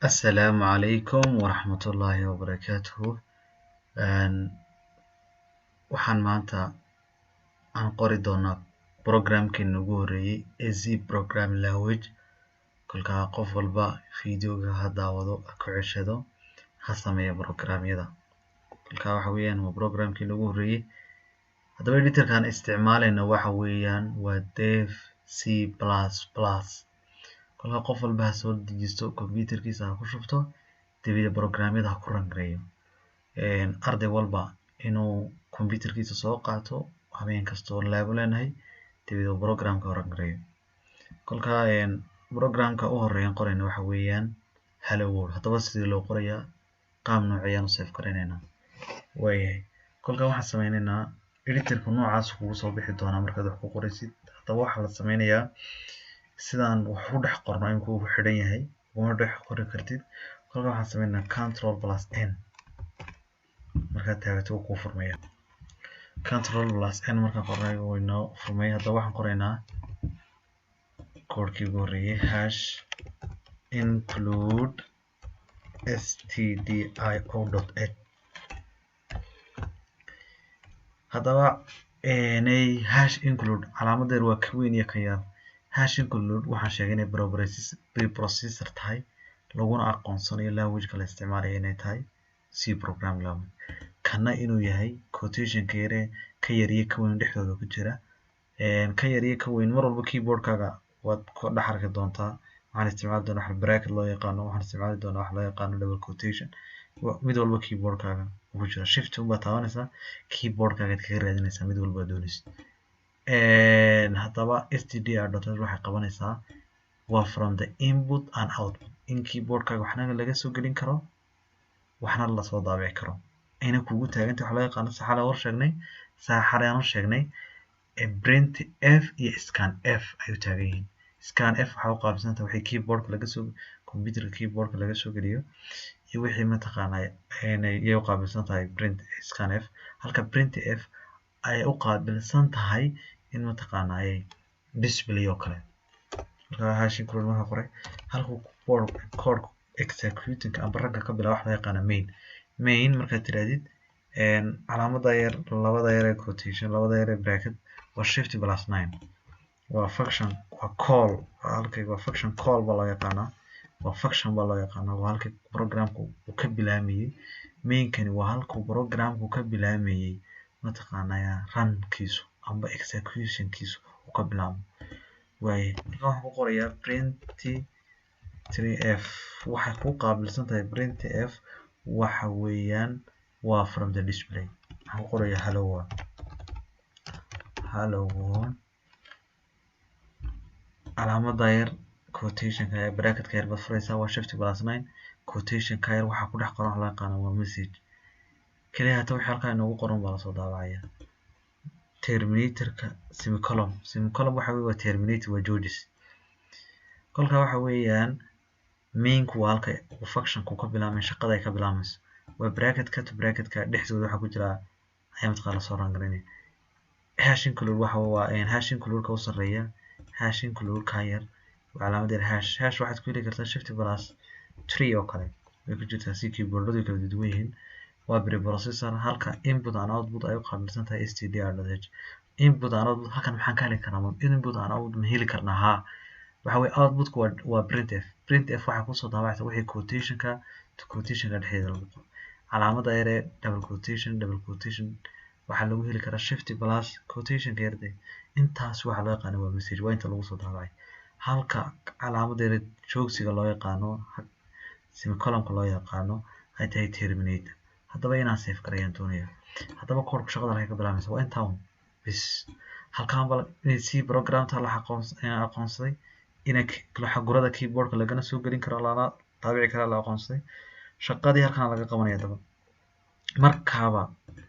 Assalaamu calaykum waraxmatullaahi wabarakaatuhu. Waxaan maanta aan qori doonaa programkeena ugu horeeyay ee C programming language. Kolkaa qof walba videoga ha daawado, ha ku ceshado, ha sameeyo programyada. Kolkaa waxa weeyaan waa programkeena ugu horeeyay. Haddaba editorkaan isticmaalayna waxa weeyaan waa Dev C++. Kolkaa qof walba ha soo dejisto, computerkiisa ha ku shubto, dabeedna programyada ha ku run gareeyo. Arday walba inuu computerkiisa soo qaato habeen kastoo lab u leenahay, dabeedna programka run gareeyo. Kolkaa programka u horeeyan qorayna waxa weeyaan "Hello World". Haddaba sidii loo qorayaa, qaab noocee u save garaynaynaa? Waayahay, kolkaa waxaan sameynaynaa, editorka noocaas kugu soo bixi doonaa markaad wax ku qoraysid. Haddaba waxaa la sameynayaa sidaan wax u dhex qorno. Imika uu xidhan yahay, uma dhex qori kartid. Kolkaa waxaan sameynaynaa Control plus N. Markaad taagato, wuu kuu furmaya. Control plus N markaan qornay, wuu inoo furmay. Haddaba waxaan qoraynaa koodhkii ugu horreeyay: #include stdio.h. Haddaba #include calaamadeer waa ka weyn iyo ka yar. #include waxaan sheegay inay preprocessor tahay, laguna aqoonsanayo language-ka la isticmaalayo inay tahay C programming language. Kana inuu yahay quotation-ka yare ka yar iyo ka weyn dhexdooda ku jira. Ka yar iyo ka weyn mar walba keyboard-kaaga waad ku dhex arki doontaa. Waxaan isticmaali doonaa wax bracket loo yaqaano, waxaan isticmaali doonaa wax loo yaqaano double quotation. Mid walba keyboard-kaaga ku jira, Shift unbaad taabanaysaa, keyboard-kaaga kaga raadinaysaa mid walba doonaysid. Haddaba stdio.h waxay qabanaysaa waa from the input and output, in keyboardkaaga waxna laga soo gelin karo, waxna lasoo daabici karo, ayna kugu taagantay waxa loo yaqaano saxale hor sheegnay, saxale aan sheegnay, print f iyo scan f ay u taagan yihiin. Scan f waxaa u qaabilsan tahay wixii keyboardka laga soo, computerka keyboardka laga soo geliyo iyo wixii mataqaanaa iyay u qaabilsan tahay print scan f, halka print f ay u qaabilsan tahay in mataqaanaa display oo kale. Marka #include marka qoray, halkuu code executing amba ragga ka bilaabo waxa loo yaqaana main. Main markaad tirahdid, calaamada yar, labada yar ee quotation, labada yar ee bracket, waa Shift plus nine. Waa function, waa call, waa halkay, waa function call baa loo yaqaanaa, waa function baa loo yaqaanaa. Waa halkii programku uu ka bilaamayay. Mainkani waa halkuu programku ka bilaamayay, mataqaanaa, runkiisu amba executionkiisu uu ka bilaabo. Waaye, marka waxaan ku qorayaa print 3f. Waxay ku qaabilsan tahay print f waxa weeyaan waa from the display. Waxaan ku qorayaa "Hello world", "Hello world". Calaamada yar quotationka ee bracketka yar baad furaysaa, waa Shift plus nine. Quotationka yar waxaa ku dhex qoran waxa loo yaqaano waa message kaliya. Hata wixii halkaa inoogu qoran baa lasoo daabacaya. Terminatorka semicolon, semicolon waxa weye waa terminator, waa joogs. Kolka waxa weeyaan mainku waa halka uu functionku ka bilaabmay, shaqada ay ka bilaabmayso. Waa bracketka to bracketka dhexdooda waxa ku jira ayaa mataqaa lasoo run gareynaya. #include waxa waa #include ka u sarreeya, #include ka yar waa calaamad yar hash. Hash waxaad ku heli kartaa Shift plus three oo kale way ku jirtaa, si keyboardadu kala duwan yihiin. Waa preprocessor, halka input and output ay u qaabilsan tahay stdio.h. Input and output halkan maxaan ka heli karnaa? Input and output ma heli karnaa? Haa. Waxa weye outputku waa printf. Printf waxaa kusoo daabacaysa wixii quotationka to quotationka dhexdeeda lagu qoro. Calaamada yaree double quotation, double quotation waxaa lagu heli karaa Shift plus quotationka yarde. Intaas waxaa loo yaqaano waa message, waa inta lagu soo daabacay. Halka calaamada yare joogsiga loo yaqaano, semicolonka loo yaqaano, ay tahay terminator. Haddaba inaan save garayaan doonaya. Haddaba koodhku shaqada halkay ka bilaabaysa waa intaa un bis. Halkaan bal inay C programta la aqoonsaday, ina xagurada keyboardka lagana soo gelin karo, lana daabici kara la aqoonsaday. Shaqadii halkaan laga qabanaya. Haddaba markaaba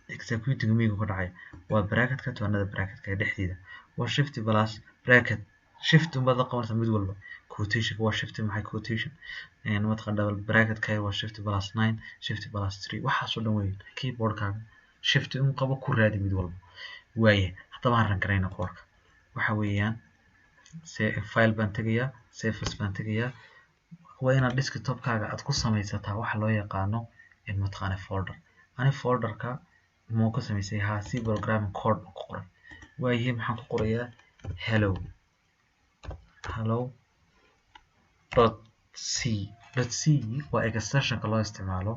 executing miigu ka dhacay waa bracketka to another bracketka dhexdeeda, waa Shift plus bracket. Shift unbaad la qabanaysaa mid walba. Quotationka waa Shift maxay, quotation mataqaan, double bracketka waa Shift plus nine, Shift plus three. Waxaasoo dhan weyn keyboardkaaga Shift un qabo, ku raadi mid walba. Waaye, haddaba aan run garayna koodhka. Waxa weeyaan file baan tegayaa, save as baan tegayaa. Waa inaad desktopkaaga aad ku samaysataa waxa loo yaqaano in mataqaana folder. Ani folderka muu ka samaysay? Haa, C programming code baan ku qoray. Waayahay, maxaan ku qorayaa? Hello, hello dot c. Dot c waa extensionka loo isticmaalo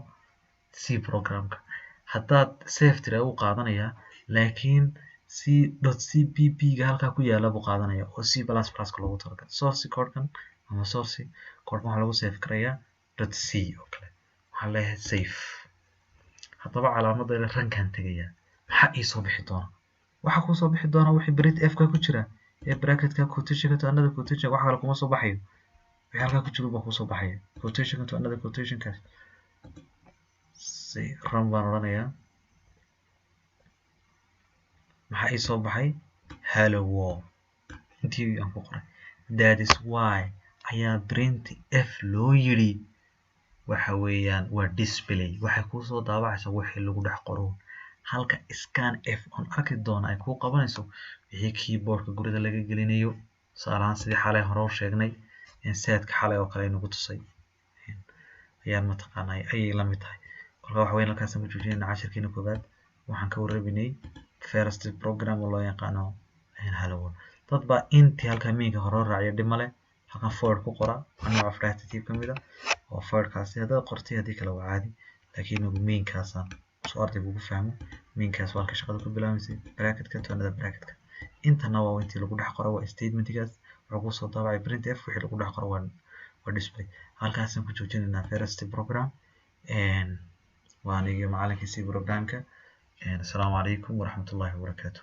C programka. Haddaad save tira, uu qaadanayaa, laakiin c dot c p p ga halkaa ku yaala buu qaadanaya, oo C plus pluska loogu talagalay. Source codekan ama source codekan waxaa lagu save garayaa dot c oo kale. Waxaan leeyahay save. Haddaba calaamadda runkaan tegayaa. Maxaa ii soo bixi doona? Waxaa kusoo bixi doona wixii print f ka ku jira ee bracketka, quotationka to another quotation. Wax kale kuma soo baxayo, wixii halkaa ku jiro baa kusoo baxaya, quotationka to another quotationkaas. Si run baan odhanayaa. Maxaa ii soo baxay? Hello world, intii aan ku qoray. That is why ayaa print f loo yidhi. Waxa weeyaan waa display, waxay kuusoo daabacaysaa wixii lagu dhex qoro, halka scan f oon arki doono ay kuu qabanayso wixii keyboardka guriga laga gelinayo. Tusaale ahaan, sidii xalay hore u sheegnay, seedka xalay oo kale inagu tusay ayaan mataqaanaa ayay la mid tahay. Kolka waxa weyan halkaasaan ku joojinayna cashirkeena koowaad. Waxaan ka warrabinay first program oo loo yaqaano hello world. Dad baa intii halkaa mainka hore raaciya, dhib male. Halkan void ku qora, waa nooc of data type ka mid ah oo voidkaasi haddaad qortay, haddii kale waa caadi. Laakiin inagu mainkaasaan soo ardaygu ugu fahmo. Mainkaas waa halka shaqada ku bilaabaysay, bracketka to another bracketka. Intana waa intii lagu dhex qoro, waa statementgaas. Wuxuu kusoo daabacay print f, wixii lagu dhex qoro waa display. Halkaasaan ku joojinaynaa first program. Waa anigii macalinkii C programka. Asalaamu calaykum waraxmatullaahi wabarakaatu.